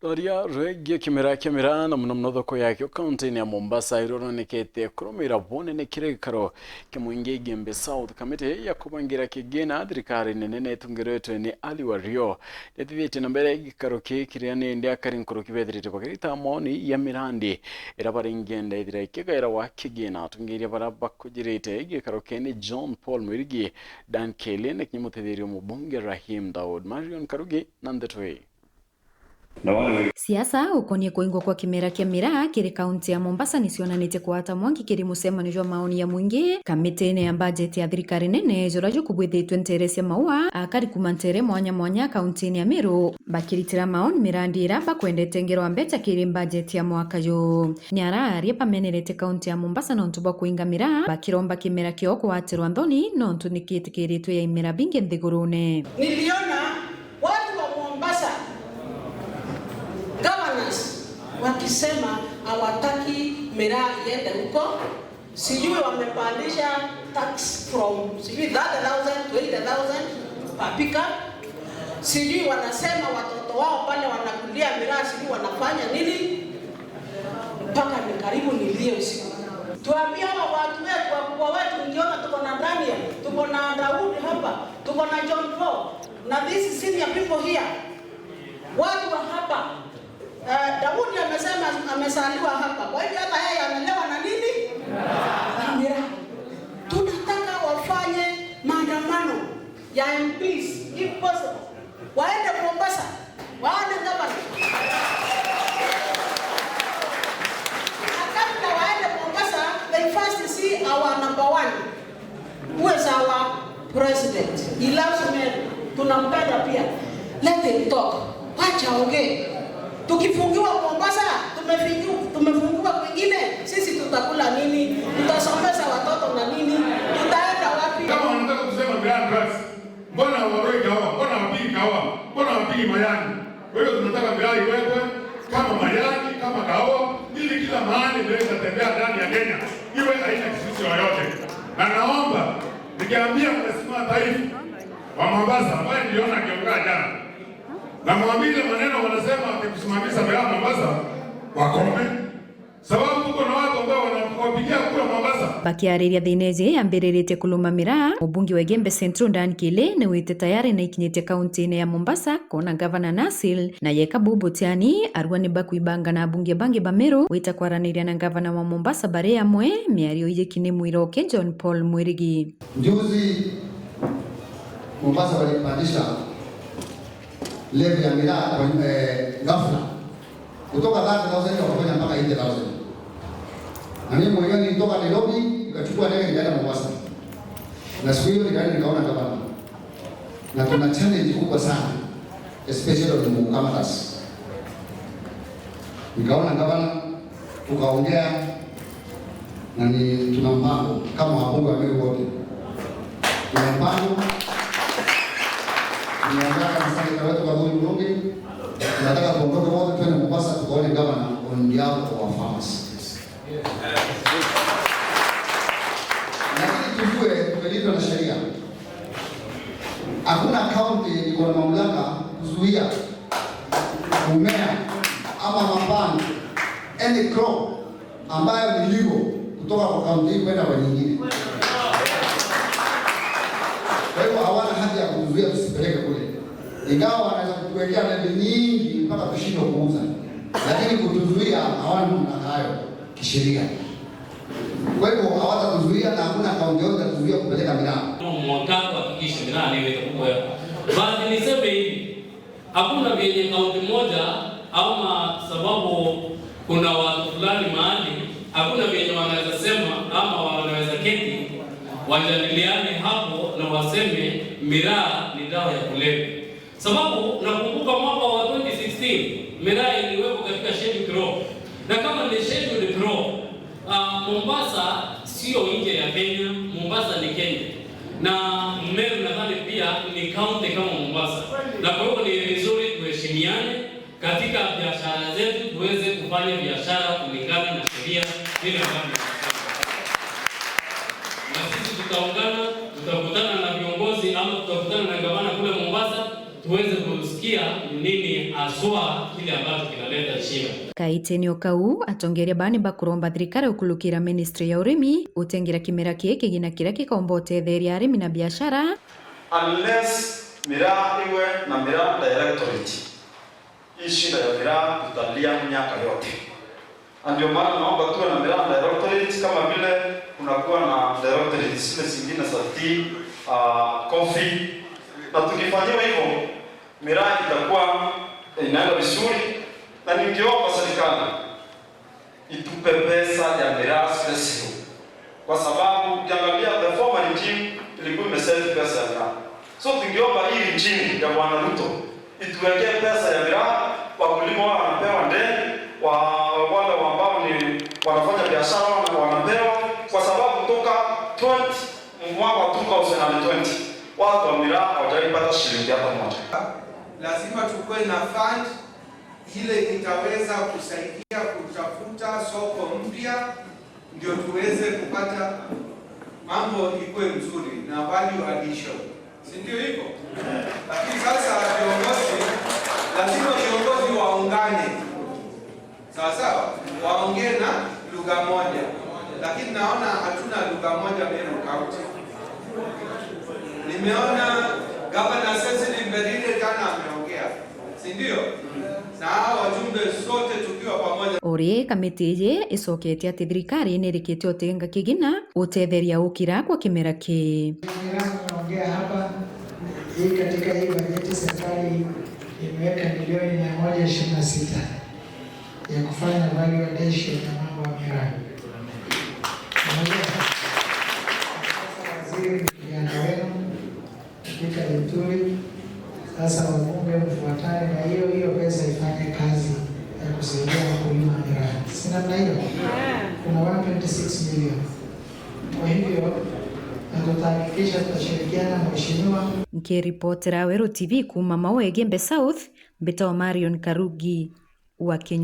Roria rwegie kimera kimera na muno muno thoko yakio kaunti-ini ya Mombasa iroronekete kurumira bunene kiri gikaro kimwingi Igembe South. Kamiti ya kubangira kigina thirikari nene netungiritwe ni Ali Wario nithiite na mbere gikaro ki kiria ni ndi akari nkuru kibethirite bakirita maoni ya mirandi ira bari ngenda ithira ikigaira wa kigina tungiria bara bakujirite gikaro kene John Paul Mwirigi, Dan Kelly na kinyamuthethirio mubunge Rahim Daud, Marion Karugi na ndeto hii. Siasa ukonie kuingwa kwa kimera kia miraa kiri kaunti ya Mombasa nicionanite kwata mwangi kiri mucemanio jwa maoni ya mwingi kamitini ya budget ya thirikari nene jurajo kubwithitwe ntere cia maua akari kuma ntere mwanya mwanya kaunti-ini ya Meru bakiritira maoni mirandi ira bakwendete ngero wa mbecha kiri budget ya mwaka yu ni araaria pamenerete kaunti ya Mombasa nontu bwa kuinga miraa bakiromba kimera kio kuwatirwa nthoni nontu nikitikiritwe ya imera bingi nthigurune. Niliona watu wa Mombasa governors wakisema hawataki miraa iende huko, sijui wamepandisha tax from sijui 30,000 to 80,000 per pickup, sijui wanasema watoto wao pale wanakulia miraa, sijui wanafanya nini, mpaka ni karibu nilie usiku. Tuambie hawa watu wetu, wakubwa wetu, ngiona tuko na Daniel, tuko na Daudi hapa, tuko na John Paul na these senior people here, watu wa hapa. Daudi amesema amesaliwa hapa, kwa hivyo hata yeye amelewa na nini? Na miraa. Tunataka wafanye maandamano ya MPs if possible, waende Mombasa, waone governor. Na kabla waende Mombasa, they first see our number one, who is our president. He loves men. Tunampenda pia. Let him talk. Wacha ongee. Tukifungiwa Mombasa, tumefungiwa kwingine, sisi tutakula nini? Tutasomesha watoto na nini? Tutaenda wapi? Kama wanataka kusema miraa drugs, mbona hawaroi kahawa? Mbona hawapigi kahawa? Mbona hawapigi majani? Kwa hiyo tunataka miraa iwekwe kama majani, kama kahawa, ili kila mahali miraa itatembea ndani ya Kenya iwe haina kizuizi yoyote. Na naomba nikiambia Mheshimiwa Taifa wa Mombasa ambaye niliona akiongea jana, namwambia maneno wanasema akikusimamisha miraa Mombasa wakome, sababu tuko na watu ambao wanawapigia kura Mombasa. Bakiarĩria thĩna ĩjĩ yambĩrĩrĩtie kuluma miraa mũmbunge wa Igembe Central Dan Kile nĩwĩte tayari na ikinyĩtie kaunti-inĩ ya Mombasa kona gavana Nasil na yeka Bubutiani arua nĩ bakuibanga na abunge bangi ba Meru wita kwaranĩria na gavana wa Mombasa bari amwe mĩario ijĩki nĩ mwiroke John Paul Mwirigi. Juzi Mombasa walipandisha levy ya miraa kwa ghafla kutoka 30,000 wakafanya mpaka 80,000. Na mimi mwenyewe nilitoka Nairobi nikachukua ndege nikaenda Mombasa. Na siku hiyo nikaenda nikaona gavana. Na tuna challenge kubwa sana especially on Mukamatas. Nikaona gavana tukaongea na ni tuna mpango kama wabunge wa Meru wote. Tuna mpango. Tunaongea kama seneta wetu wa Bunge. Tunataka tuondoke wote twende Mombasa tukaone gavana on behalf of our farmers. Lakini tujue tumelindwa na sheria. Hakuna kaunti iko na mamlaka kuzuia mmea ama mapando any crop ambayo ni legal kutoka kwa kaunti hii kwenda kwa nyingine. Kwa hivyo hawana haki ya kuzuia tusipeleke kule. Ingawa wanaweza kutuwekea levy nyingi mpaka tushindwe kuuza, lakini kutuzuia hawana mamlaka hayo kisheria. Kwa hivyo hawatatuzuia na hakuna kaunti yote itatuzuia kupeleka miraa. Mwaka kuhakikisha miraa ni iweze kukua. Basi niseme hivi, hakuna vyenye kaunti moja ama sababu kuna watu fulani mahali, hakuna vyenye wanaweza sema ama wanaweza keti wajadiliane hapo na waseme miraa ni dawa ya kulevya. Sababu nakumbuka mwaka wa 2016 miraa iliwekwa katika scheduled crop, na kama ni scheduled crop, Mombasa sio nje ya Kenya, Mombasa ni Kenya. Na Meru nadhani pia ni county kama Mombasa. Na kwa hivyo ni vizuri tuheshimiane katika biashara zetu, tuweze kufanya biashara kulingana na sheria vile ambavyo inasema. Na sisi tutaungana, tutakutana na viongozi ama tutakutana na gavana kule Mombasa tuweze kusikia nini haswa kile kile ambacho kinaleta shida. Kaitenio kau atongeria baa nibakuromba thirikari ukulukira ministry ya urimi utengira kimera kii kigina kiria kikaumba utetheria arimi na biashara. Unless miraa iwe na miraa directorate, hii shida ya miraa tutalia miaka yote. Na ndio maana naomba tuwe na miraa directorate kama vile kunakuwa na directorate zile zingine za tea, coffee. Na tukifanyiwa hivyo miraa itakuwa inaenda vizuri, na ningeomba serikali itupe pesa ya miraa special, kwa sababu ukiangalia the former regime ilikuwa imesave pesa ya miraa. So tungeomba hii regime ya Bwana Ruto ituwekee pesa ya miraa, wakulima wao wanapewa ndeni, wale ambao ni wanafanya biashara wanapewa, kwa sababu toka 20 mwaka wa 2020 watu wa miraa hawajaipata shilingi hata moja. Lazima tukue na fund ile itaweza kusaidia kutafuta soko mpya, ndio tuweze kupata mambo ikuwe mzuri na value addition, si ndio hivyo? Lakini sasa viongozi, lazima viongozi waungane, sawa sawa, waongee na lugha moja, lakini naona hatuna lugha moja Meru County. Nimeona Governor Cecily Mbarire jana ameongea, si ndio? Na hao wajumbe sote tukiwa pamoja. Ori kamiti iji icoketie ati thirikari nirikitie utenga kigina utetheria ukira kwa kimera kii. Tunaongea hapa hii, katika hii bajeti serikali imeweka milioni 126 ya kufanya value addition ya mambo ya miraa. Sasa waziri ni kijana wenu Peter Linturi. Sasa wabunge mfuatane na hiyo hiyo pesa ifanye kazi ya kusaidia wakulima wa miraa, si namna hiyo? Kuna 126 million. Kwa hivyo na tutahakikisha tutashirikiana mheshimiwa. Nkiripotera Weru TV kuma Maua Igembe South, mbitagwo Marion Karugi wa Kenya.